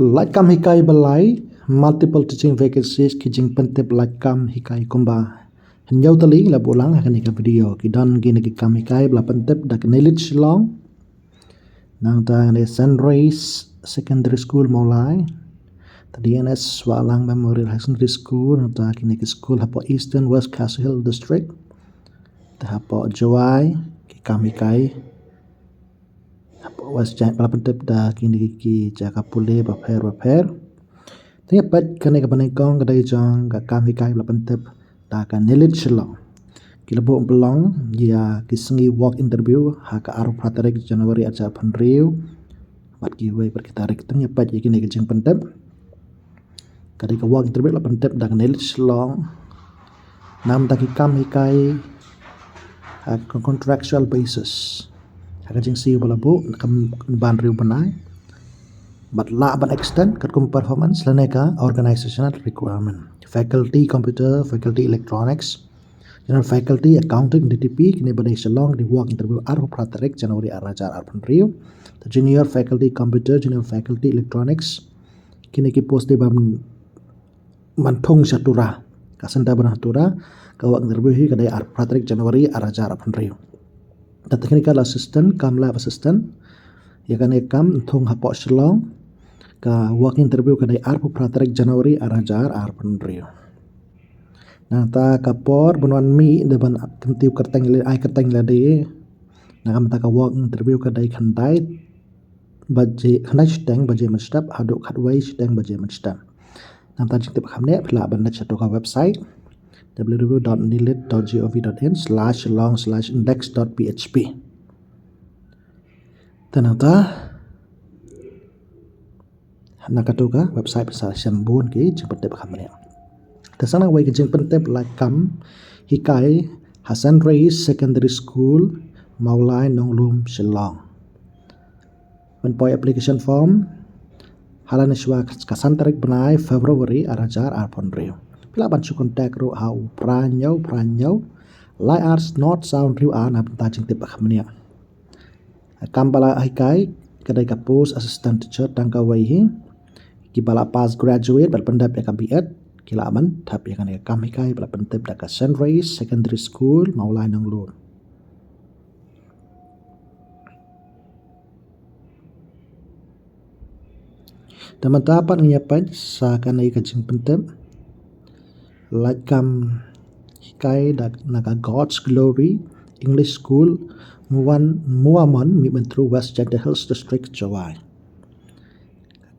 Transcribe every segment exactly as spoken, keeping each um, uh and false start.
Lait kam hikai ba lai, multiple teaching vacancies, ki jingpyntip lait kam hikai kumba hynñiew tylli la buh lang ha kane ka video. Ki don kine ki kam hikai ba la pyntip da ka NIELIT Shillong, nangta kane Saint Ray's Secondary School Mawlai, ta D N S Wahlang Memorial Higher Secondary School, nangta kine ki school hapoh Eastern West Khasi Hills District, ta hapoh Jowai ki kam hikai, hapoh West Jaintia ba la pyntip da kine ki jaka pule bapher bapher. Te ngi peit kane kaba nyngkong ka dei jong ka kam hikai ba la pyntip da ka NIELIT Shillong. Ki la buh pynlong ïa ki sngi walk interview ha ka arphew phra tarik January arhajar arphew hynriew bad kiwei pat ki tarik. Te ngi peit ïa kine ki jingpyntip. Ka dei ka walk interview la pyntip da ka NIELIT Shillong. Namta ki kam hikai ha ka contractual basis, ha ka jingsiew ba la buh na ka ban hynriew bnai, bad lah ban extend katkum performance lane ka organizational requirement. Faculty Computer, Faculty Electronics, General Faculty Accounting, D T P, kine ba dei Shillong, ki dei walk interview arphew phra tarik January arhajar arphew hynriew. Ta Junior Faculty Computer, Junior Faculty Electronics, kine ki post dei ban, ban thung sha Tura. Ka center ba don ha Tura, ka walk interview hi ka dei arphew phra tarik January arhajar arphew hynriew. Ta Technical Assistant, cum lab assistant, ïa kane ka kam thung hapoh Shillong, ka walk interview ka dei arphew phra tarik January arhajar arphew hynriew. Nangta ka por ban wan mih da ban kyntiew kyrteng lade, ai kyrteng lade, na ka bynta ka walk interview ka dei khyndai baje, khyndai shiteng baje mynstep haduh khatwei shiteng baje mynstep. Nangta jingtip kham ne phi lah ban leit sha ka website w w w dot nilit dot g o v dot in slash long slash index dot p h p. Te nangta na katu ka website phi sa shem bun ki jingpyntip kham ne. Te sa kawei ka jingpyntip lait kam hikai ha Saint Ray's Secondary School, Mawlai, Nonglum, Shillong. Ban poi application form ha la ne shuwa ka san tarik bnai February arhajar arphew hynriew. Phi lah ban shu contact ruh ha u phra hynñiew phra hynñiew lai ar nod saw hynriew ar na bynta jingtip kham ne. Kam ba la hikai ka dei ka post assistant teacher tang kawei hi. Ki ba la pass graduate bad pyndep ïa ka B Ed ki lah ban thep ïa kane ka kam hikai ba la pyntip da ka Saint Ray's Secondary School, Mawlai, Nonglum. Te mynta pat ngin ïa peit sa kane ka jingpyntip lait kam hikai da na ka God's Glory English School, Muan, Muamon, Mihmyntdu, West Jaintia Hills District, Jowai.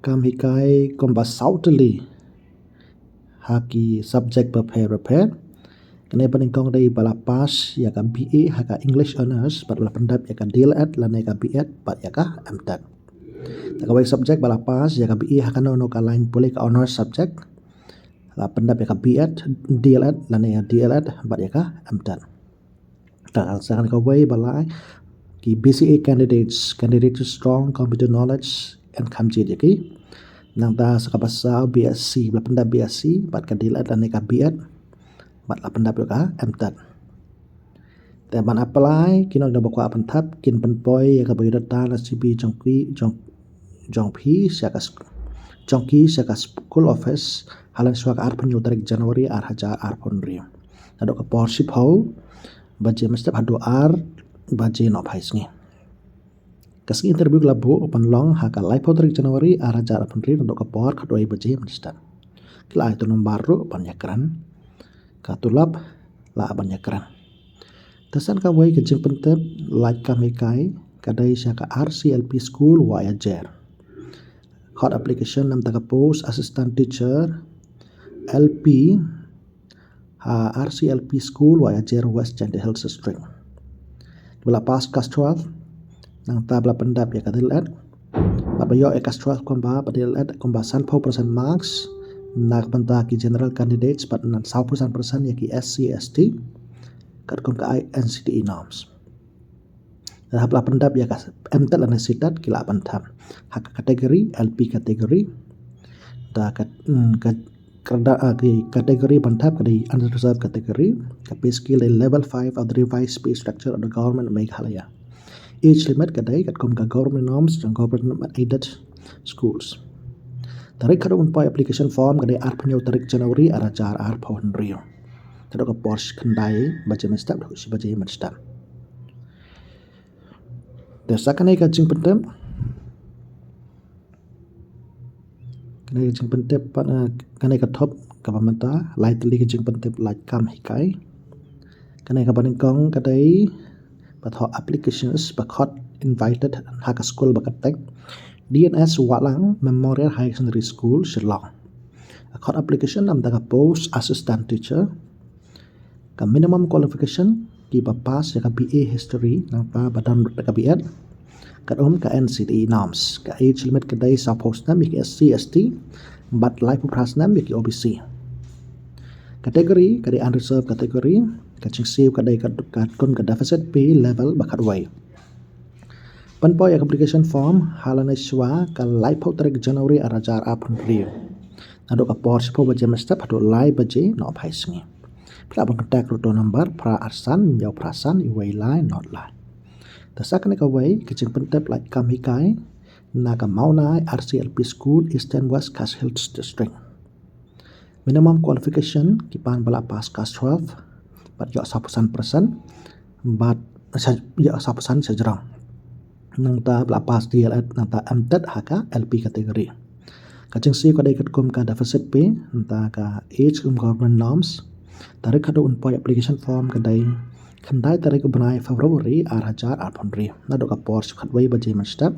Kam hikai kumba saw tylli ha ki subject bapher bapher. Kane ba nyngkong dei ba la pass ïa ka B A ha ka English Honours bad ba la pyndep ïa ka D L Ed lane ka B Ed bad ïa ka M Ted. Te kawei subject ba la pass ïa ka B A ha kano kano ka line pule, ka honours subject, la pyndep ïa ka B Ed, D L Ed lane ïa D L Ed bad ïa ka M Ted. Te sa kawei ba lai ki B C A candidates, candidates with strong computer knowledge, yn kham jied ïa ki. Nangta sa kaba saw B S C, ba la pyndep B S C bad ka D L Ed lane ka B Ed bad la pyndep ïa ka M Ted. Te ban apply, kino kino ba kwah ban thep kin pynpoi ïa ka biodata na C V jong ki, jong, jong phi sha ka sk-, jong ki sha ka school office ha la ne shuwa ka arphew hynñiew tarik January arhajar arphew hynriew. Naduh ka por shiphew baje mynstep haduh ar baje nohphai sngi. Ka sngi interview ka la buh ban long ha ka laiphew tarik January arhajar arphew hynriew naduh ka por khatwei baje mynstep. Ki la ai tu nombar ruh ban ïakren. Ka tulop lah ban ïakren. Te sa kawei ka jingpyntip lait kam hikai ka dei sha ka R C L P school Waiajer. Khot application namta ka post assistant teacher L P ha R C L P school Waiajer, West Jaintia Hills District. Ba la pass class twelve, nangta ba la pyndep ïa ka D L Ed bad ba ïoh ïa ka class twelve kumba, ba D L Ed kumba sanphew percent marks na ka bynta ki general candidates bad na saw percent percent ïa ki S C S T katkum ka I N C T E norms. Haba la pyndep ïa ka M Ted lane C Ted ki lah ban thep ha ka category, L P category. Da ka, mm, ka, ka, ah, ki category ban thep ka dei unreserved category, ka pay scale dei level five of the revised pay structure of the Government of Meghalaya. Age limit ka dei katkum ka government norms jong government aided schools. Tarik haduh ban poi application form ka dei arphew hynñiew tarik January ar hajar arphew hynriew. Naduh ka por shi khyndai baje mynstep haduh shi baje mynstep. Te sa kane ka jingpyntip. Kane ka jingpyntip pat, eh, kane ka thup kaba mynta, lai tylli ka jingpyntip lait kam hikai. Kane kaba nyngkong ka dei ba thoh applications ba khot invited ha ka skul ba kyrteng D N S Wahlang Memorial Higher Secondary School, Shillong. Ka khot application namta ka post assistant teacher. Ka minimum qualification kiba pass ïa ka B A History nangta ba don ka B Ed. Ka um ka N C T E norms. Ka age limit ka dei sawphew snem ïa ki S C S T bad laiphew phra snem ïa ki O B C. Category ka dei unreserved category. Ka jingsiew ka dei ka, ka kum ka deficit pay level ba khatwei. Pynpoi ïa ka application form ha lane shuwa ka laiphew tarik January ar hajar arphew hynriew. Naduh ka por shiphew baje mynstep haduh lai baje nohphai sngi. Phi lah ban contact ruh to number phra ar san hynñiew phra san wei lai nod lai. Te sa kane kawei ka jingpyntip lait kam hikai na ka Mawnai R C L P School, Eastern West Khasi Hills District. Minimum qualification ki pan ba la pass class twelve bad ïoh sawphew san percent bad sa, ïoh sawphew san shajrong. Nangta ba la pass D L Ed nangta M Ted ha ka L P category. Ka jingsiew ka dei katkum ka deficit pay, nangta ka age kum government norms. Tarik haduh ban poi application form ka dei khyndai tarik u bnai February ar hajar arphew hynriew. Naduh ka por shi khatwei baje mynstep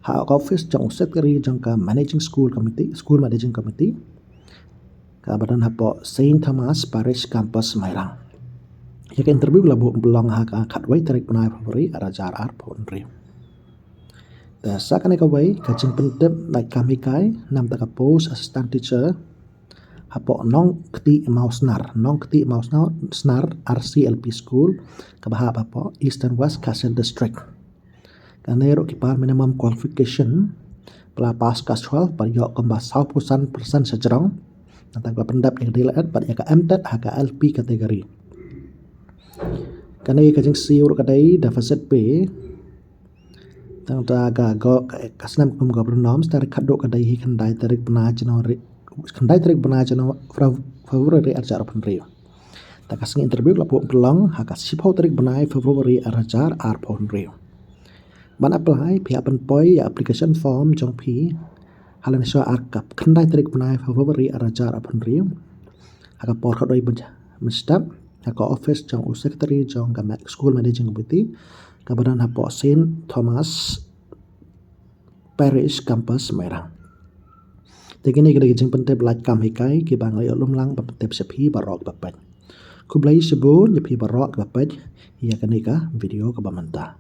ha ka office jong u secretary jong ka managing school committee, school managing committee, kaba don hapoh Saint Thomas Parish Campus, Mairang. Ïa ka interview la buh pynlong ha ka khatwei tarik bnai February ar hajar arphew hynriew. Te sa kane kawei ka jingpyntip lait kam hikai namta ka post assistant teacher hapoh Nongkti Mawsnar, Nongkti Mawsnar R C L P School, kaba hap hapoh Eastern West Khasi Hills District. Kane ruh ki pan minimum qualification ba la pass class twelve bad ïoh kumba sawphew san percent shajrong. Nangta ka la pyndep ïa ka D L Ed bad ïa ka M Ted ha ka L P category. Kane ka jingsiew ruh ka dei deficit pay. Nangta ka go, ka, ka snem kum government norms, tarik haduh ka dei hi khyndai tarik bnai January, khyndai tarik bnai January, February ar hajar arphew hynriew. Te ka sngi interview la buh pynlong ha ka shiphew tarik bnai February ar hajar arphew hynriew. Ban apply phi hap ban poi ïa application form jong phi ha lane shuwa ar ka khyndai tarik bnai February ar hajar arphew hynriew ha ka por khatwei baje mynstep ha ka office jong u secretary jong ka ma-, school managing committee kaba don hapoh Saint Thomas Parish Campus, Mairang. Te kine ki dei ki jingpyntip lait kam hikai kiba nga la ïoh lum lang ban pyntip sha phi baroh kiba peit. Khublei shibun ïa phi baroh kiba peit ïa kane ka video kaba mynta.